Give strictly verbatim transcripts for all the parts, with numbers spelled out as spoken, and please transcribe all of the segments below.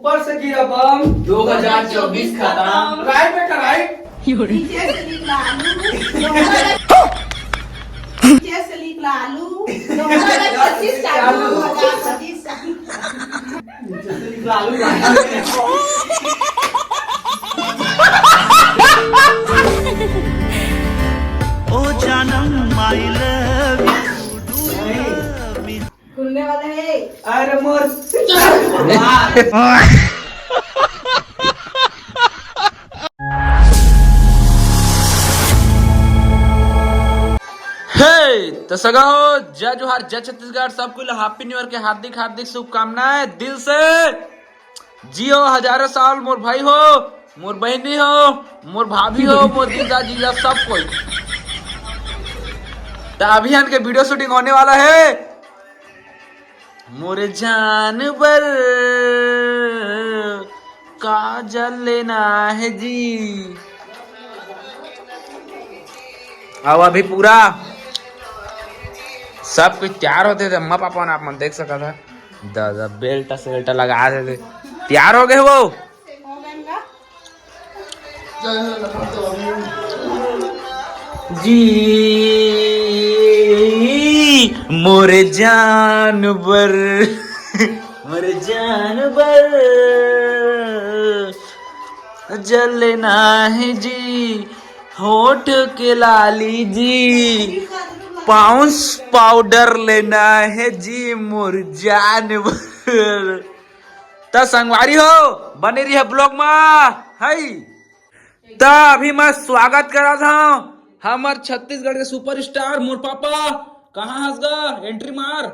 ऊपर से गिरा बम। दो हज़ार चउबीस खतम। राइट बेटा, राइट। नीचे से निकला आलू। नीचे से निकला आलू। दो हज़ार पच्चीस चालू, दो हज़ार पच्चीस चालू। नीचे से निकला आलू। ओ जानम, I love you, do you love me? खुलने वाला है। अरे मोर। हे, त सगा हो, जय जोहार, जय छत्तीसगढ़, सब कोई ला Happy New Year के हार्दिक, हार्दिक शुभकामनाएं दिल से। जियो हजारों साल मोर भाई हो, मोर बहिनी हो, मोर भाभी हो, मोर जीजा, जीजा, सब कोई। त अभी हमन के video shooting होने वाला है। मोर जान बर काजल लेना है जी। अब अभी पूरा सब कुछ तैयार होते थे, अम्मा पापा ने, आप मन देख सकत ह। दादा बेल्ट सेल्ट लगा दे, तैयार हो गए वो। जी मोर जान बर, मोर जान बर जलना है जी, होठ के लाली जी, पाउंस पाउडर लेना है जी मोर जान बर। त संगवारी हो, बने रहिए vlog मा, है। त अभी मैं स्वागत करत हूँ हमर छत्तीसगढ़ के superstar मोर पापा। कहाँ हस गा? Entry मार।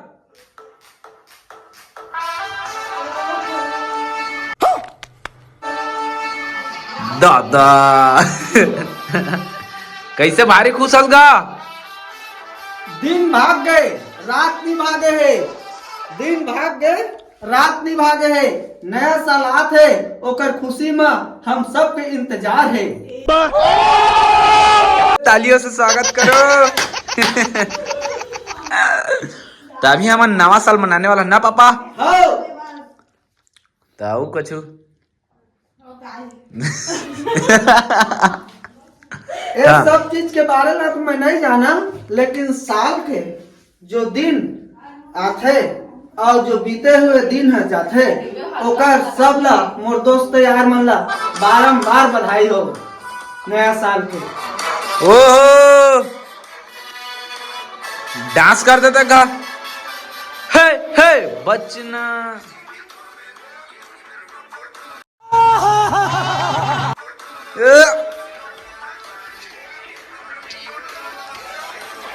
दादा। कैसे भारी खुश हस गा? दिन भाग गए, रात नहीं भागे है। दिन भाग गए, रात नहीं भागे है। नया साल आत है, ओकर खुशी में हम सबके इंतजार है। तालियों से स्वागत करो। त अभी हमन नवा साल मनाने वाला ना पापा? हाँ। त अउ कुछ? ये हाँ। सब चीज के बारे में तो मैं नहीं जाना, लेकिन साल के जो दिन आथे और जो बीते हुए दिन ह जाथे, ओकर सब ला मोर दोस्त यार मन ला बारंबार बधाई हो नया साल के। ओहो, डांस कर देते का? हे, हे, बचना। ए,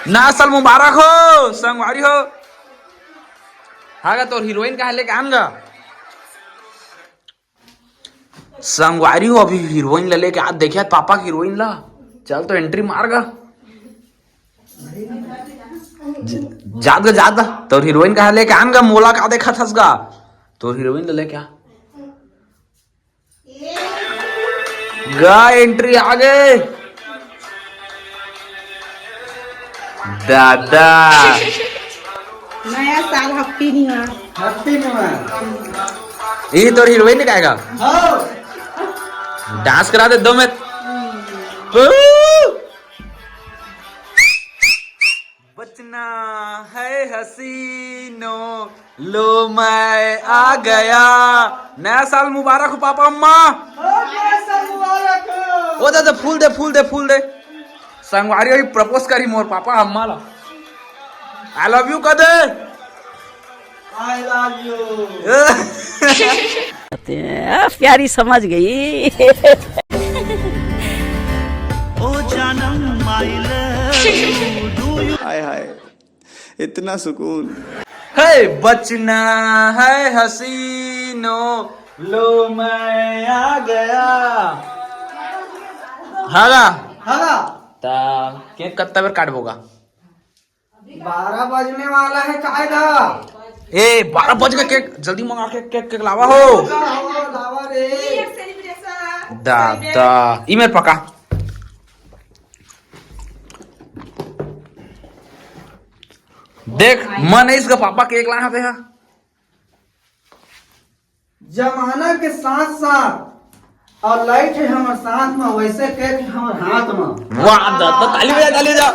नया साल मुबारक हो संगवारी हो। हाँ गा, तोर हीरोइन कहाँ लेके आन गा? संगवारी हो, अभी हीरोइन ला लेके आ, देखिया पापा के हीरोइन ला। चल तो entry मार गा। ज-, जात गा, जात गा। तोर हीरोइन कहाँ लेके आन गा? मोला का देखत हस गा? तोर हीरोइन ला लेके आ। गा entry आ गए दादा। नया साल, Happy New Year। Happy New Year। ये तोर हीरोइन ने गाएगा। हाँ। डांस करा दे दो में। बचना है हसीनो, लो मैं आ गया। नया साल मुबारक हो पापा अम्मा। हाँ, नया साल मुबारक हो। ओ दादा, फूल दे, फूल दे, फूल दे। संगवारी अभी propose करी मोर पापा अम्मा ला। I love you कह दे। I love you। आ, प्यारी समझ गई। ओ जानम, I love you, do you? हाय हाय, इतना सुकून। हे बचना है हसीनो, लो मैं आ गया। हाला। हाला। ता केक कत्ता बेर काटबो गा? बारह बजने वाला है, काय दा? ए, बारह बज गए, केक जल्दी मंगा के, केक, केक लावा हो। लावा, लावा रे। दादा, ई मेर पका। देख, मन है इसका पापा केक लाना था। जमाना के साथ साथ और लाइट है हमर साथ में, वैसे केक है हमर हाथ में। वाह, द-, द-, ताली बजा, ताली बजा।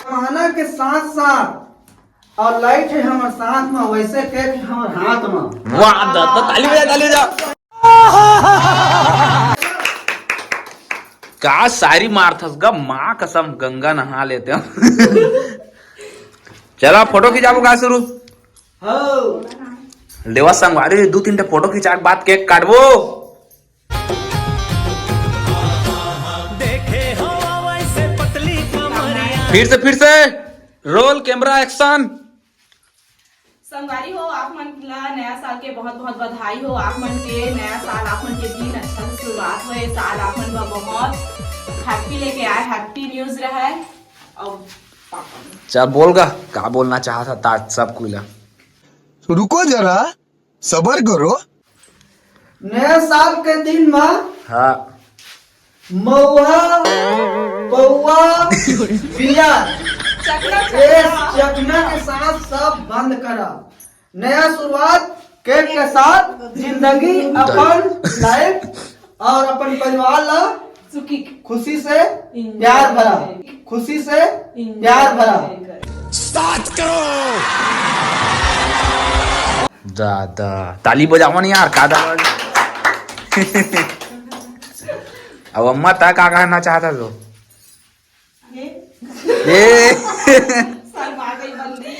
जमाना के साथ साथ और लाइट है हमर साथ में, वैसे केक है हमर हाथ में। वाह, द-, द-, ताली बजा, ताली बजा। का शायरी मारथस ग, माँ कसम, गंगा नहा लेते हैं। चला, फोटो खिंचाबो का शुरू? हो। लेवा संगवारी, दू तीन ठे फोटो खिंचा के बाद केक काटबो। फिर से, फिर से, रोल, कैमरा, एक्शन। संगवारी हो, आप मन ला नया साल के बहुत बहुत बधाई हो। आप मन के नया साल, आप मन के दिन अच्छा से शुरुआत होए। साल आप मन बर बहुत हैप्पी लेके आए, हैप्पी न्यूज रहे। और चल बोल गा, का बोलना चाहत ह ताज सब कोई ला? रुको जरा, सबर करो। नया साल के दिन म हाँ। मउहा, पउवा, बिया, चकना, ए चकना। चकना के साथ सब बंद करा। नया शुरुआत केक के साथ, जिंदगी अपन लाइफ और अपन परिवार ला सुखी, खुशी से प्यार भरा, खुशी से प्यार भरा। स्टार्ट करो। दा, दा, ताली बजाओ ना यार, का दा? अब अम्मा, ता का कहना चाहता तो? ये? ये। शर्मा गई बंदी।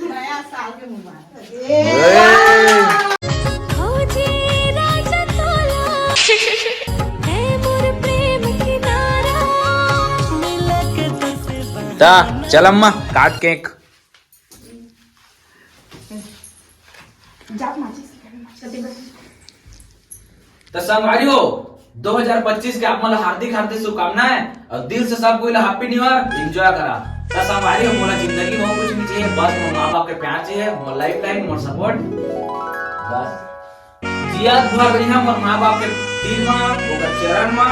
नया साल के मुबारक। ए। ता, चल अम्मा, काट केक। तो संगवारी हो, दो हज़ार पच्चीस के आप मन ला हार्दिक हार्दिक शुभकामनाएं और दिल से सब कोई ला हैप्पी न्यू ईयर, एंजॉय करा। तो संगवारी हो, मोला जिंदगी में कुछ नहीं चाहिए, बस मोर माँ बाप के प्यार चाहिए, मोर लाइफ लाइन, मोर सपोर्ट, बस। जियत भर रहिहा मोर माँ बाप के तीर मा, ओकर चरण मा,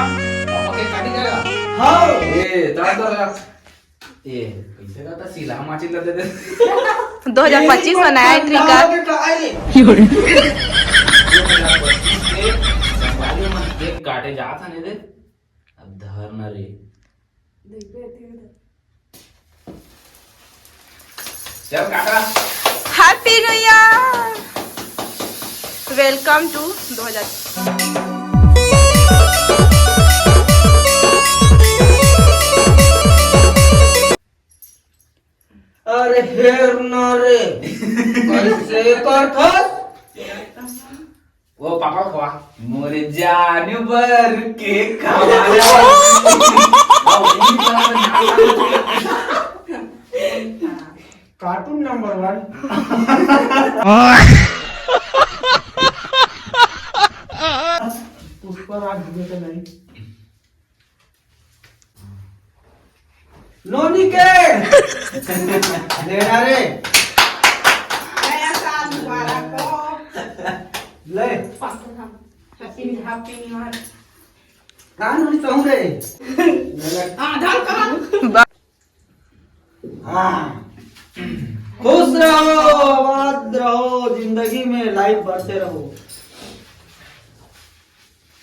पापा के काटी जाएगा। हाँ। ए, तड़ा तड़ा। ए, कैसे कहता, सीला माचिस ला दे दे। दो हज़ार पच्चीस में नया एंट्री कर। दो हज़ार पच्चीस के संगवारी मन केक काटे जात हन दे। अब धर न रे। चल काटा। Happy New Year, welcome to दो हज़ार। अरे हेर ना रे, कैसे करथस? वो पापा खवा। मोरे जान बर के खवा। कार्टून नंबर वन। पुष्पा राज हुए तो नहीं। नोनी के। ले ना रे। नया साल मुबारक हो। ले। Happy, Happy New Year। कहाँ नोनी कहूँ रे? आधा कहाँ? हाँ। खुश रहो, आबाद रहो, जिंदगी में लाइफ बढ़ते रहो।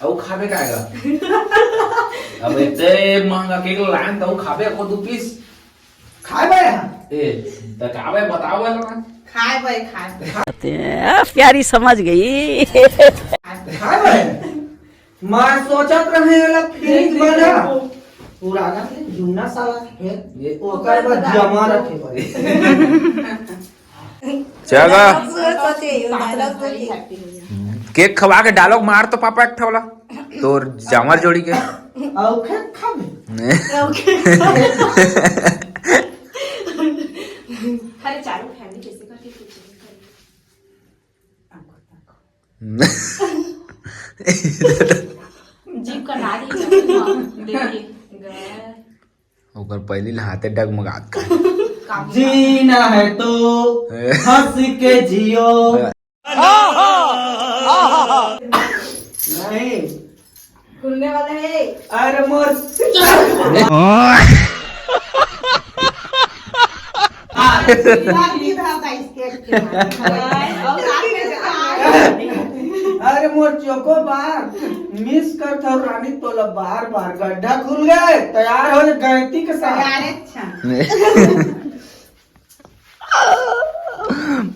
अउ खाबे काय गा? अब इतने महंगा केक लायन त अउ खाबे को दू पीस। खाए बे हाँ। ए, त का बे बताओ बे ना। खाए बे, खाए बे। आते हैं, प्यारी समझ गई। खाए बे। मैं सोचत रहे एला फ्रिज देख, देख, बना। देख। पुराना से जुन्ना साला है। ये ओकर बाद जमा रखे बा। चला। केक खवा के डायलॉग मार तो पापा एक ठोला। तोर जामर जोड़ी के। अउ केक खाबे। अरे चारों फैमिली कैसे करके कुछ नहीं करेगी। जीभ का नाली जमीन में देखे गए। ओकर पहली ले हाथे डगमगात का। काबू जीना है तो ए। हंस के जियो। ए। नहीं। खुलने वाला है। अरे मोर। हाँ, दिमाग नहीं था, था इसके, इसके। और साथ में अरे मोर चोकोबार, मिस करथव रानी तोला बार बार। गड्ढा खुल गए, तैयार हो जा गणती के साथ। तैयार है, अच्छा।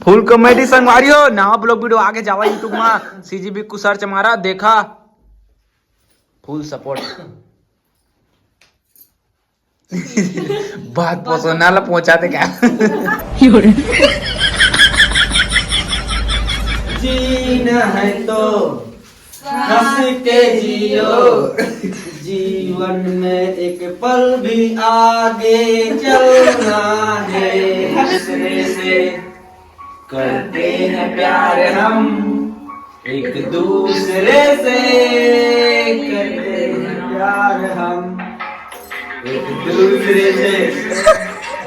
फुल कॉमेडी संगवारी हो, नवा ब्लॉग वीडियो आगे जावा YouTube मा, सीजीबी कुसर चमारा देखा, फुल सपोर्ट। बात पसंद ना ला पहुंचाते क्या? जीना है तो हंस के जियो, जीवन में एक पल भी आगे चलना है। दूसरे से करते हैं प्यार हम, एक दूसरे से करते हैं प्यार हम, एक दूसरे से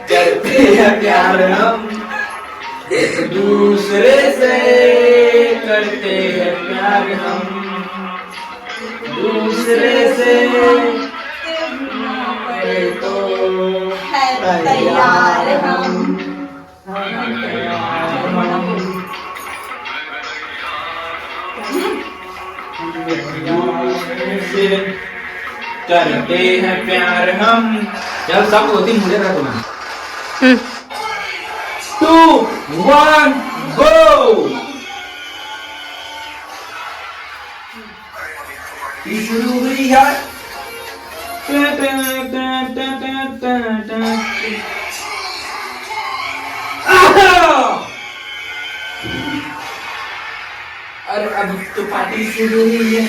करते हैं प्यार हम, एक दूसरे से करते हैं प्यार हम, दूसरे से तो है तैयार हम। करते हैं प्यार हम। चल, सब होती मुझे रखना। हम्म। Two, one, go। ये शुरू हुई है। आहा! अरे, अब तो पार्टी शुरू हुई है।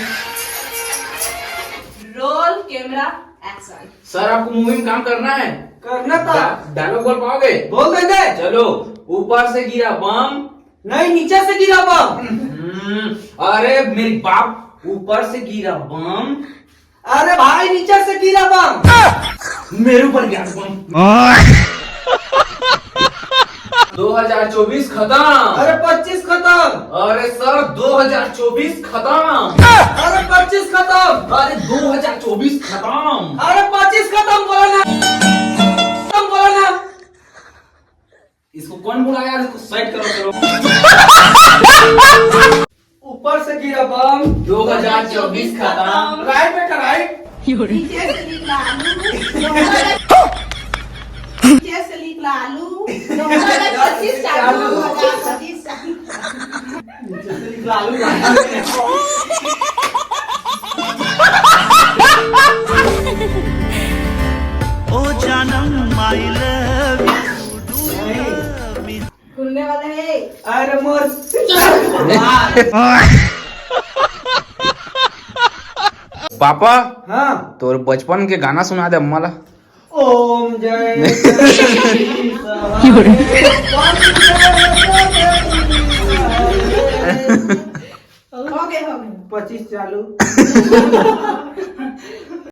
Roll camera action. सर, आपको मूवी में काम करना है। करना था। डा-, डायलॉग बोल पाओगे? बोल देंगे। चलो। ऊपर से गिरा बम। नहीं, नीचे से गिरा बम। हम्म, अरे मेरी बाप, ऊपर से गिरा बम। अरे भाई, नीचे से गिरा बम। मेरे ऊपर गिरा बम। दो हज़ार चउबीस खतम। अरे पच्चीस खतम। अरे सर, दो हज़ार चउबीस खतम। अरे पच्चीस खतम। अरे दो हज़ार चउबीस खतम। अरे पच्चीस खतम बोला ना। खतम बोला ना। इसको कौन बुलाया? इसको सेट करो, करो। ऊपर से गिरा बम। दो हज़ार चउबीस खतम। राइट बेटा, राइट। नीचे से निकला आलू। नीचे से निकला आलू। पच्चीस चालू, पच्चीस चालू। नीचे से निकला आलू। ओ जानम, I love you, do you love me? खुलने वाला है। अरे मोर। पापा, हाँ। तोर बचपन के गाना सुना दे अम्मा ला। ओम जय जगदीश हरे। हो गए, हो गए। पच्चीस चालू।